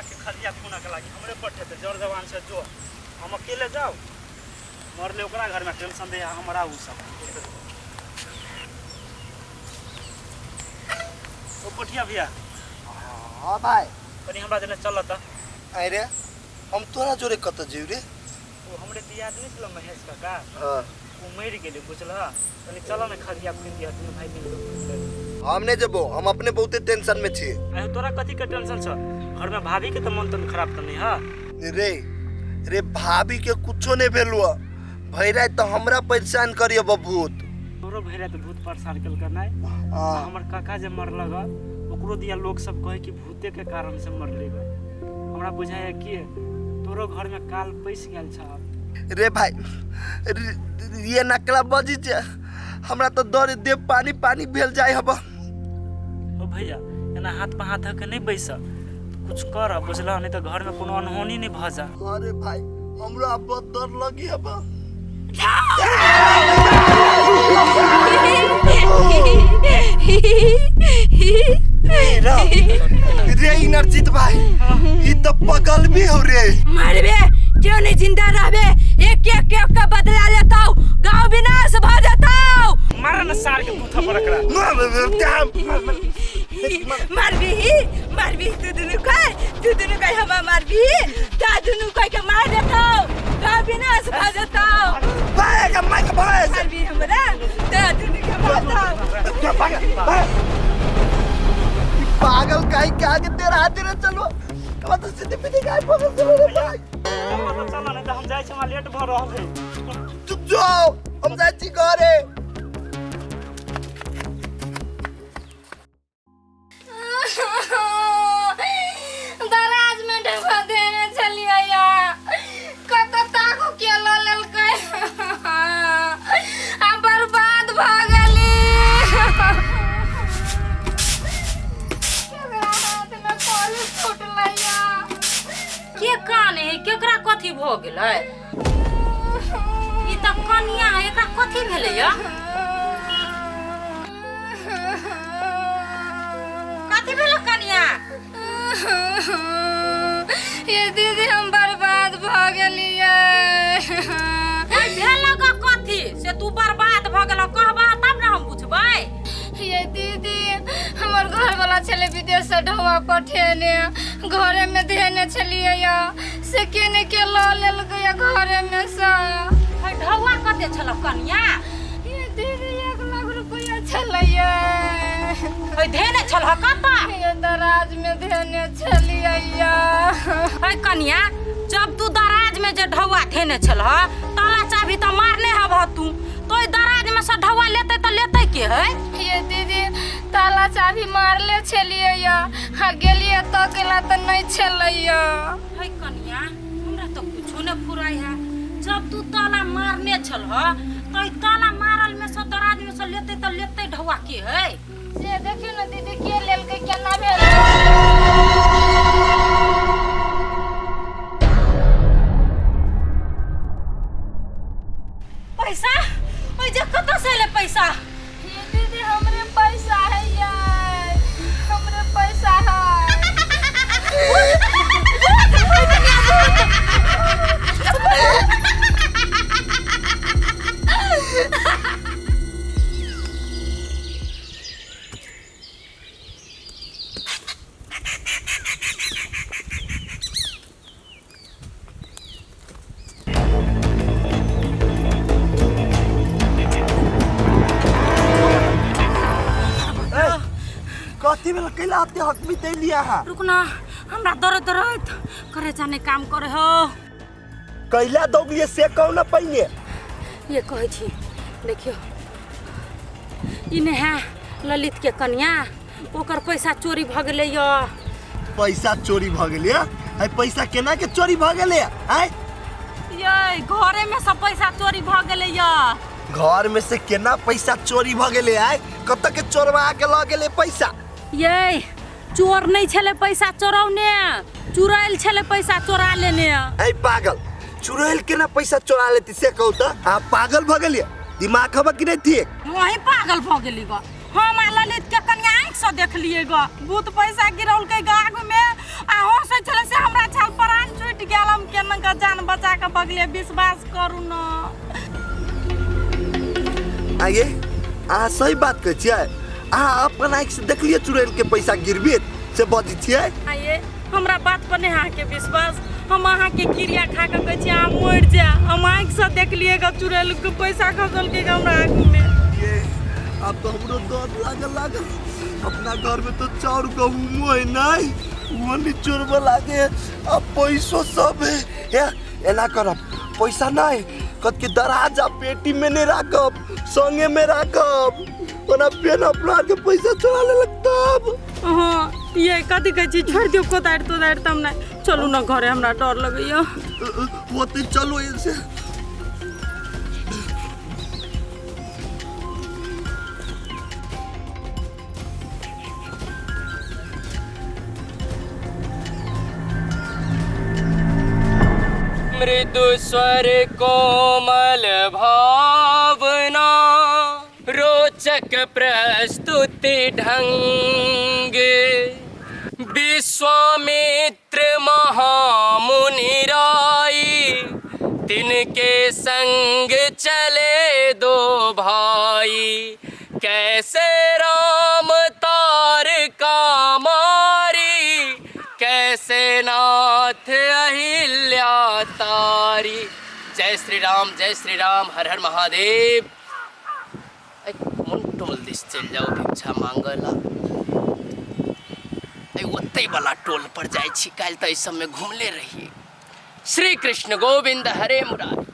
के खलिया खुना के लागी हमरे पठेते जर जवान से जो हम अकेले जाओ मरले ओकरा घर में टेंशन दे हमरा उ सब। ओ कोठिया भैया। हाँ भाई। कनी हमरा जने चलत। अरे हम तोरा जोरे कत जेब रे? ओ हमरे दियाद नहीं छलो महेश काका। हाँ। ओ मरि गेलै बुझलह, कनी चल ने खलिया खुनि दिह दुनू भाई मिल के खुनि लेबै। हम नहीं जेबो, हम अपने बहुते टेंशन में छियै। अरे तोरा कथी के टेंशन छ? घर में भाभी के तो मन तन खराब त नहीं है? रे रे भाभी के कुछो नहीं भेलु है, भरि राति तो हमरा परेशान करिए भूत। तोरो भरि राति भूत परेशान केलकै नहीं? हाँ। हमर काका जे मरलक ओकरो दिया लोग सब कहे कि भूते के कारण से मरले ग। हमरा बुझाया कि तोरो घर में काल पैस गेल छ। रे भाई ये नकला बजी छे, हमरा तो डर दे पानी पानी भेल जाय हब। ओ भैया एना हाथ पर हाथ धऽ के नहीं बैस, कुछ कर बुझल, नहीं तो घर में कोनो अनहोनी नहीं भ जा। अरे भाई हमरा अब बहुत डर लगी हब। रे इनरजीत भाई ई तो पगल भी हो रे। मरबे क्यों नहीं जिंदा रहबे, एक एक के का बदला लेताऊ, गांव विनाश भ जताऊ। मार न सार के तू थप्पड़ एकरा। मारबी मारबी तू दुनु का, तू दुनु का हम मारबी, ता दुनु का के मार देताऊ, गांव विनाश भ जताऊ। भाई का माइक भाई। मारबी हमरा ता दुनु के मारताऊ। पागल काई के आगे तेरा हाथ रे चलो। अब तो सीधे पीछे गाय पकड़ चलो रे भाई। चलो तो चलो, नहीं तो हम जाय छी, हमरा लेट भ रहल है। चुप जाओ, हम जाय छी घरे। दराज में ढुका देने छलियै या कत ताकू के ल लेलकै आ बर्बाद भ गेली। केकरा हाथ में कॉल फुटलै या? के काने है, केकरा कथी भ गेलै? ई त कनिया है, एकरा कथी भेलै या? कथी भेलै कनिया? ये दीदी हम बर्बाद भ गेलियै। भेल ग कथी से तू बर्बाद भ गेल कहबा तब ने हम बुझबै। ये दीदी हमर घर वाला छलै विदेश से ढौआ पठेने, घरे में धेने छलियै या से केने के ल लेलकै या घरे में से। हे ढौआ कते छल कनिया? ये दीदी 1 लाख रुपया छलैया। हे धेने छल कतऽ? ये दराज में धेने छलियै या। हे कनिया जब तू दराज में जे ढौआ धेने छल ताला चाबी तऽ मारने हबह तू, तो ओहि दराज में से ढौआ लेतै तऽ लेतै के है? ये दीदी ताला चाबी मारले छलियै या, आ गेलियै तऽ केला तऽ नहि छलैया। हे कनिया हमरा तऽ कुछो नहि फुराइ है, जब तू ताला मारने छलह तऽ ओहि ताला मारल में से दराज में से लेतै तऽ लेतै ढौआ के है? से देखियौ ने दीदी के लेलकै केना भेल। पैसा ओइ जे कतऽ से एलै पैसा? ये दीदी हमरे पैसा है यार, हमरे पैसा है। कथी भेल कैला आते हक भी दे लिया है? रुक ना, हमरा दर्द दर्द करे जाने काम करे हो। कैला दौगिए से कहू ना पहिने। ये कहै छी देखियो ई ने है ललित के कनिया, ओकर पैसा चोरी भ गेलै य। पैसा चोरी भ गेलै य? है पैसा केना के चोरी भ गेलै आय? ये घरे में सब पैसा चोरी भ गेलै य। घर में से केना पैसा चोरी भ गेलै आय? कत के चोरवा के ल गेलै पैसा? ये चोर नहीं छले पैसा चोरौने, चुराइल छले पैसा चोरा लेने। ऐ पागल, चुराइल केना पैसा चोरा लेती से कहू त? आ पागल भ गेलियै, दिमाग हबा कि नहीं ठीक? वही पागल भ गेली ग। हम आ ललित के कनिया आँखि से देखलियै ग, भूत पैसा गिरौलकै ग आगू में आ हंसै छलै से पगले विश्वास करू न। आगे अहाँ सही बात कहै छियै? अहाँ अपन आँखि से देखलियै चुड़ैल के पैसा गिरबैत से बजै छियै? आइए हमरा बात पर नहीं अहाँके विश्वास, हम अहाँके क्रिया खा के कहै छी अहाँ मरि जाए। हम आँखिसँ देखलियै ग चुड़ैल के पैसा खसलकै ग हमरा आगूमे। ये अब तो हमरो डर लागल लागल। अपना घर में तो चाउर गहूमो है नहीं, वो नहीं चोरबा लागे, अब पैसो सब है। हे एना करब पैसा नहीं कत के दराज आ पेटी में नहीं राखब, संगे में राखब, ओना पेन अपना के पैसा चोरा लेलक तब। हाँ ये कथी कहै छी, छोड़ि दियौ कोदारि तोदारि तब नहि, चलू ने घरे हमरा डर लगैया। वो तो चलो ऐसे। मृदु स्वर कोमल भावना, रोचक प्रस्तुति ढंग, विश्वामित्र महामुनि राई, तिनके संग चले दो भाई, कैसे राम तार का मारी, कैसे नाथ अहिल्या तारी। जय श्री राम, जय श्री राम, हर हर महादेव। कोन टोल दिस चलि जाउ भिक्षा मांगला? ओतै वाला टोल पर जाइ छी, काल्हि तऽ एहि सबमे घुमले रहियै। श्री कृष्ण गोविंद हरे मुरारी।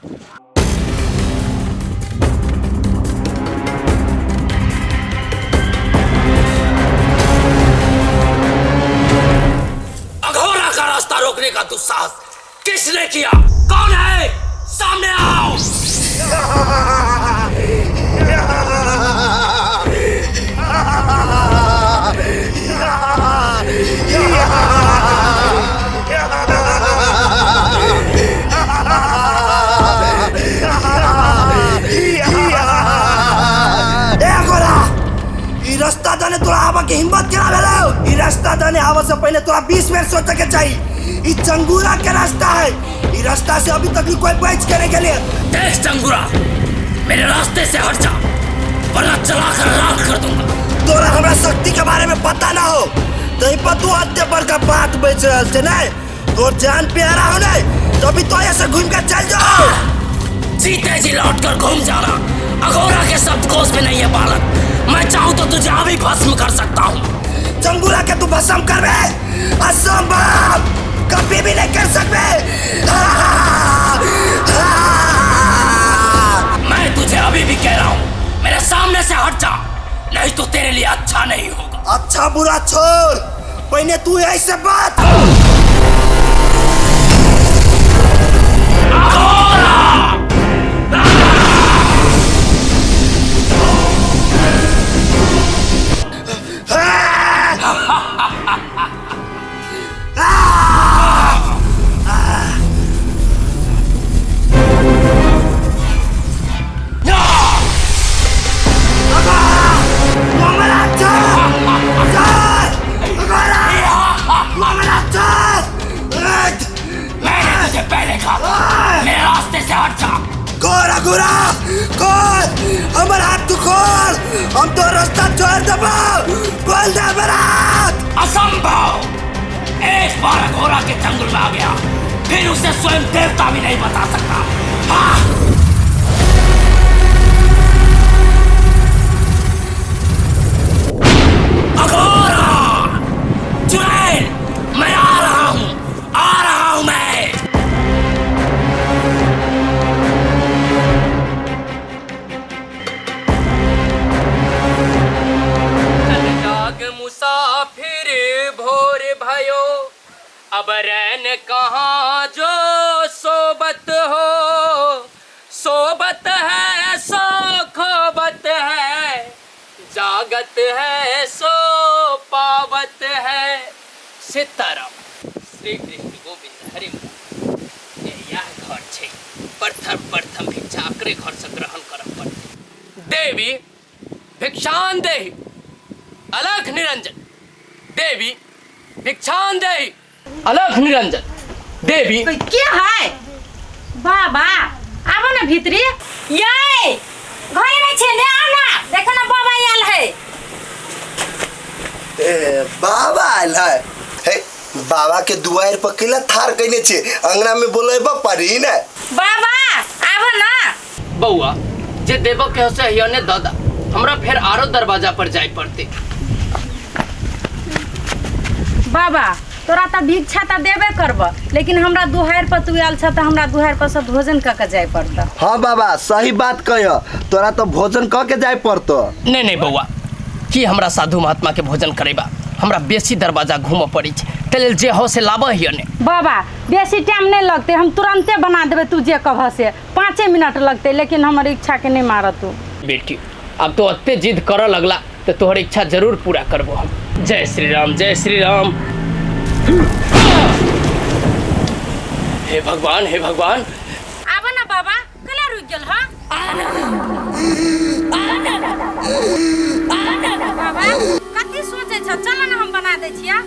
अघोरा का रास्ता रोकने का दुस्साहस किसने किया? कौन है? सामने आओ। ए गोरा, ई रास्ता दने तोरा आबऽ के हिम्मत केना भेलौ? ई रास्ता दने आबऽ से पहले तोरा 20 बेर सोचे के चाही। ई चंगूरा के रास्ता है, ई रास्ता से अभी तक कोई बच के नहीं गेले। देख चंगुरा, मेरे रास्ते से हट जा वरना चला कर राख कर दूंगा। तोरा हमरा शक्ति के बारे में पता ना हो तई पर तू अत्ते बड़का बात बेच रहल छे। नहीं तोर जान प्यारा हो नहीं तभी तो ऐसे घूम के चल जाओ। जीते जी लौट कर घूम जाना अघोरा के शब्दकोश में नहीं है बालक। मैं चाहूँ तो तुझे अभी भस्म कर सकता हूँ। चंगुरा के तू भस्म करबे? असंभव, कभी भी नहीं कर सकबे। मैं तुझे अभी भी कह रहा हूँ, मेरे सामने से हट जा, नहीं तो तेरे लिए अच्छा नहीं होगा। अच्छा बुरा छोड़, पहले तू ऐसे बात। मैंने तुझे पहले कहा था, मेरे रास्ते से हट जा। गोरा गोरा खोल हमर हाथ, तू खोल, हम तो रास्ता छोड़ देबो। खोल दे बरात। असंभव, एक बार अघोरा के जंगल में आ गया फिर उसे स्वयं देवता भी नहीं बता सकता। हाँ। अघोरा चुड़ैल, मैं आ रहा हूँ, आ रहा हूँ मैं। चल जाग मुसाफिर भोर भयो, अब रैन कहाँ जो सोबत हो, सोबत है सो खोबत है, जागत है सो पावत है। सीताराम, श्री कृष्ण गोविंद हरि मुरारी। यह घर छै, प्रथम प्रथम भिक्षा अकरे घर से ग्रहण करऽ पड़तै। देवी भिक्षान देहि, अलख निरंजन। देवी भिक्षान देहि, अलख निरंजन। देवी के है? बाबा आबो ना भीतरी ये घरे नहीं छे ले आओ ना देखो ना बाबा आयल है। ए बाबा आयल है। हे बाबा के दुआर पर केला थार कइने छे, अंगना में बोलेबा पड़ी ने। बाबा आबो ना। बौआ जे देबो के हसे हियने दादा, हमरा फेर आरो दरवाजा पर जाय पड़ते। बाबा तोरा त भिक्षा त देबे करब, लेकिन हमरा दुहार पर तू आयल छ त हमरा दुहार पर सब भोजन क के जाय पड़त। हाँ बाबा सही बात कह, तोरा तो भोजन क के जाय पड़त। नहीं नहीं बौआ, की हमरा साधु महात्मा के भोजन करेबा, हमरा बेसी दरवाजा घूमऽ पड़ै छै, तै लेल जे हो से लाबऽ हियने। बाबा बेसी टाइम नहीं लगते, हम तुरंते बना देबे, तू जे कहब से 5 मिनट लगते, लेकिन हमर इच्छा के नहीं मारत तू। बेटी अब तो अत्ते जिद करऽ लगला तो तोहर इच्छा जरूर पूरा करबो हम। जय श्री राम, जय श्री राम। हे भगवान, हे भगवान। आबो ना बाबा, कला रुक गेल हा? बाबा कथी सोचै छ, चल ना हम बना दै छिया।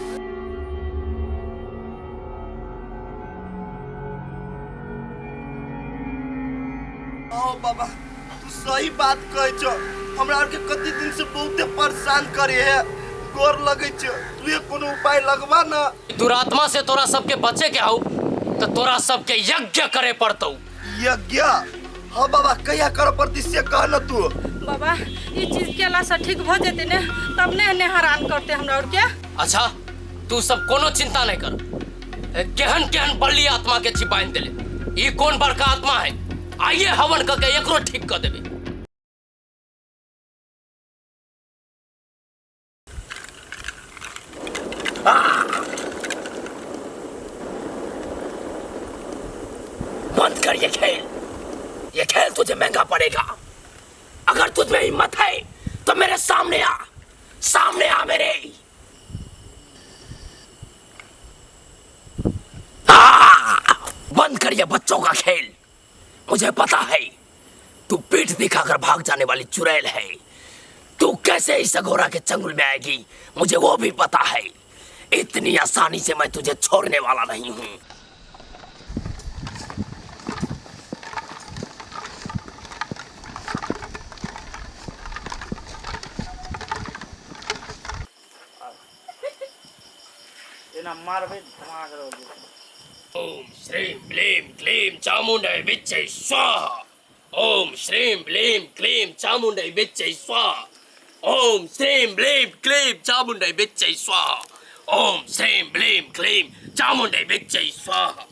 ओ बाबा तू सही बात कहै छ, हमरा आर के कति दिन से बहुते परेशान करे है, गोर लगै छ, तू ये कोनो उपाय लगवा ना। दुरात्मा से तोरा सबके बचे के हौ तो तोरा सबके यज्ञ करे पड़तौ। यज्ञ? हाँ बाबा कहिया करे पड़ती से कह न तू। बाबा ई चीज केला से ठीक भ जेते ने तब ने ने हैरान करते हमरा और के। अच्छा तू सब कोनो चिंता नहीं कर, केहन केहन बल्ली आत्मा के छिपाइन देले, ई कोन बड़का आत्मा है, आइए हवन करके एकरो ठीक कर देबे। बंद कर ये खेल, ये खेल तुझे महंगा पड़ेगा। अगर तुझ में हिम्मत है तो मेरे सामने आ, सामने आ मेरे। बंद कर ये बच्चों का खेल, मुझे पता है तू पीठ दिखाकर भाग जाने वाली चुड़ैल है, तू कैसे इस अघोरा के चंगुल में आएगी मुझे वो भी पता है। इतनी आसानी से मैं तुझे छोड़ने वाला नहीं हूँ। एना मारबै दिमाग रह जेतै। ओम श्रीं क्लीं क्लीं चामुंडै विच्चै स्वाहा। ओम श्रीं क्लीं क्लीं चामुंडै विच्चै स्वाहा। ओम श्रीं क्लीं क्लीं चामुंडै विच्चै स्वाहा। ओम श्रीं क्लीं क्लीं चामुंडै विच्चै स्वाहा।